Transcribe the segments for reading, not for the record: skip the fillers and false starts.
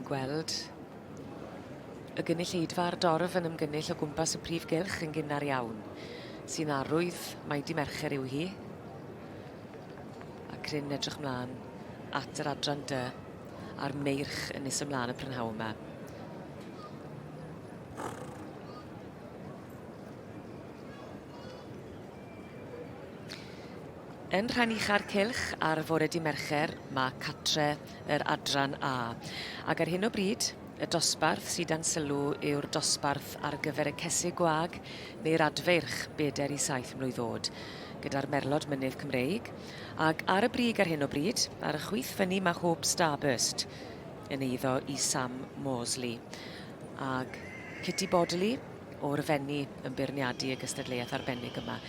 Ni'n gweld y gynulleidfa a'r dorf yn ymgynnull o gwmpas y prif gylch yn gynnar iawn, sy'n arwydd mai di Mercher yw hi. A cryn edrych mlaen at yr adran dy a'r meirch yn nes ymlaen y prynhawn yma. Yn rhan ucha'r cylch ar fore dy Mercher mae catre yr adran A. Ac ar hyn o bryd, y dosbarth sydd dan sylw yw'r dosbarth ar gyfer y cesig gwag neu'r adfeirch bedair i saith mlwydd oed, gyda'r merlod mynydd Cymreig. Ac ar y brig ar hyn o bryd, ar y chwith fyny mae Hope Starburst yn eiddo i Sam Moseley. Ac Kitty Bodley o'r Fenni yn beirniadu y gystadleuaeth arbennig yma.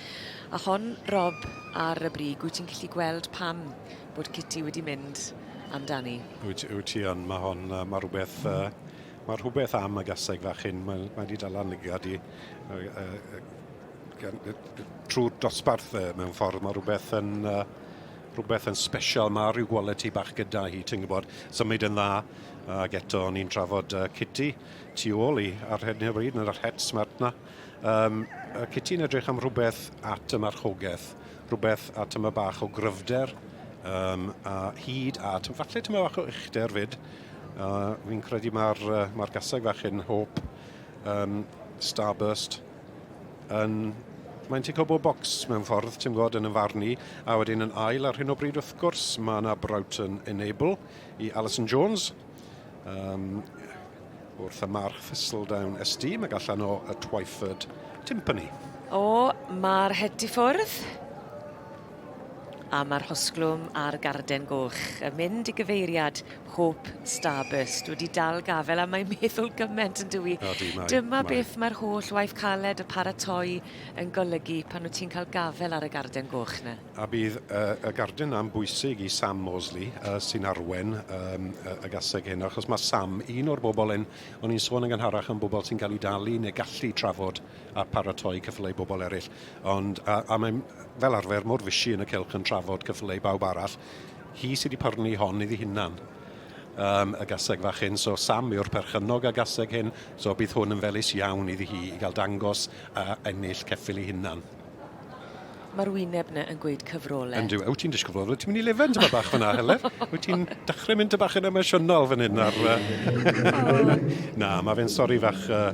A hon, Rob, ar y brig, wyt ti'n gallu gweld pam bod Kitty wedi mynd amdani? Wyt, wyt ti yn. Mae hon, mae rhywbeth, uh, mae rhywbeth am y gaseg fach hyn. Mae, mae wedi dal lygad i uh, uh, trwy'r dosbarth uh, mewn ffordd. Mae rhywbeth yn, uh, rhywbeth yn special, mae rhyw quality bach gyda hi, ti'n gwybod, symud yn dda, ac eto o'n i'n trafod uh, Kitty tu ôl i ar hyn o bryd, yn yr het smart na. Um, Kitty'n edrych am rhywbeth at y marchogaeth, rhywbeth at yma bach o gryfder, um, a hyd a falle tyma bach o uchder fyd. Uh, fi'n credu mae'r uh, ma gaseg fach hyn, Hope, um, Starburst, yn... Mae'n tico bob bocs mewn ffordd, ti'n gwybod, yn y farn i. A wedyn yn ail ar hyn o bryd, wrth gwrs, mae yna Broughton Enable i Alison Jones. Um, wrth y march Thistledown Esteem ac allan o y Twyford Timpani. O, mae'r het i ffwrdd. A mae'r rhosglwm a'r garden goch yn mynd i gyfeiriad Hope Starburst wedi dal gafel a mae'n meddwl gymaint yn dywi. Odi, mae. Dyma mae. beth mae'r holl waith caled y paratoi yn golygu pan wyt ti'n cael gafel ar y garden goch 'na. A bydd uh, y garden na'n bwysig i Sam Mosley, uh, sy'n arwen um, y, y gaseg hyn, achos mae Sam, un o'r bobl hyn, o'n i'n sôn yn gynharach am bobl sy'n cael eu dalu neu gallu trafod a paratoi cyffylau bobl eraill. Ond, a, a mae'n fel arfer mor fishy yn y cylch yn trafod cyffylau bawb arall. Hi sydd wedi pyrnu hon iddi hunan, um, y gaseg fach hyn. So Sam yw'r perchennog y gaseg hyn, so bydd hwn yn felys iawn iddi hi i gael dangos a ennill ceffyl ei hunan. Mae'r wyneb 'na yn gweud cyfrole. Yndw. Wyt ti'n disgwyl fod? Wyt ti'n mynd i lefen tyma bach fyna, Heledd? Wyt ti'n dechrau mynd bach yn emosiynol fan hyn ar... Na, mae fe'n stori fach... Uh,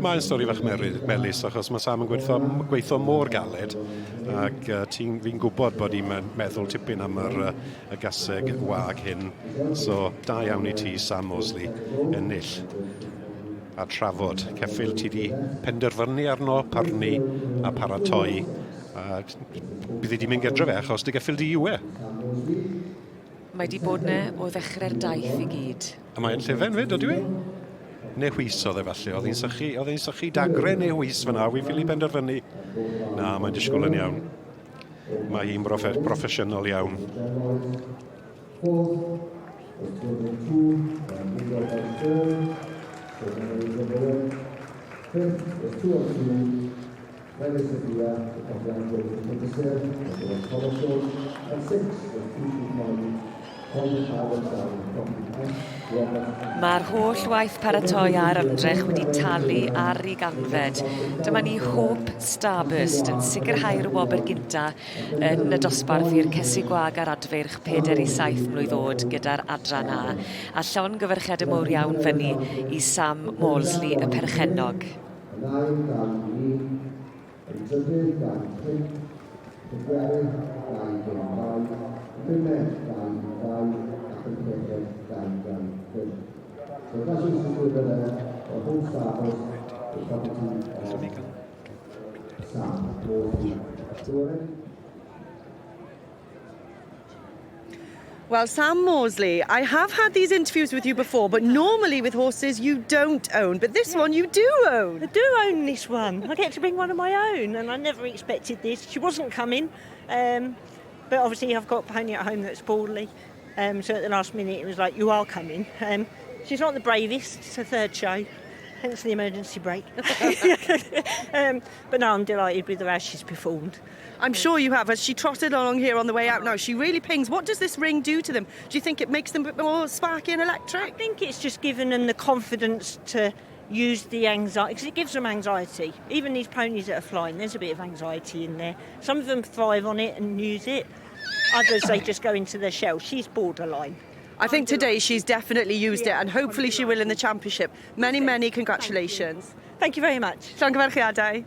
mae'n stori fach melys, achos mae Sam yn gweithio, gweithio mor galed, ac uh, fi'n gwybod bod hi'n meddwl tipyn am yr, uh, y gaseg wag hyn. So, da iawn i ti, Sam Mosley, ennill a trafod. Ceffyl ti di penderfynu arno, parnu a paratoi. A bydd di mynd gedre fe achos dy geffyl di yw e. Mae di bod ne o ddechrau'r daith i gyd. A mae'n llefen fyd, ydyw e? Neu whis oedd e falle, oedd hi'n sychu, oedd hi'n sychu dagre neu whis fyna, wi'n ffili penderfynu. Na, mae'n disgwyl yn iawn. Mae hi'n broffe, broffesiynol iawn. Mae'r holl waith paratoi a'r ymdrech wedi talu ar ei ganfed. Dyma ni Hope Starburst yn sicrhau'r wobr gynta yn y dosbarth i'r cesig gwag a'r adfeirch 4 i 7 mlwydd oed gyda'r adran A. A llongyfarchiadau mowr iawn fyny i Sam Molesley, y perchennog. Yn ail gan 1, yn drydydd gan 5, pedwerydd 22, pumed 22 ac yn chweched 25. So that is the winner of Hope Starburst, the property of Sam Mosley. Well, Sam Mosley, I have had these interviews with you before, but normally with horses you don't own, but this one you do own. I do own this one. I get to bring one of my own, and I never expected this. She wasn't coming, um, but obviously I've got a pony at home that's poorly, um, so at the last minute it was like, you are coming. Um, she's not the bravest, it's her third show. Hence the emergency brake. But no, I'm delighted with how she's performed. I'm sure you have. As she trotted along here on the way out now, she really pings. What does this ring do to them? Do you think it makes them a bit more sparky and I electric? think it's just given them the confidence to use the anxiety, because it gives them anxiety. Even these ponies that are flying, there's a bit of anxiety in there. Some of them thrive on it and use it. Others, they just go into their shell. She's borderline. I think today she's definitely used it and hopefully she will in the championship. Many, many congratulations. Thank you very much. Llongyfarchiadau.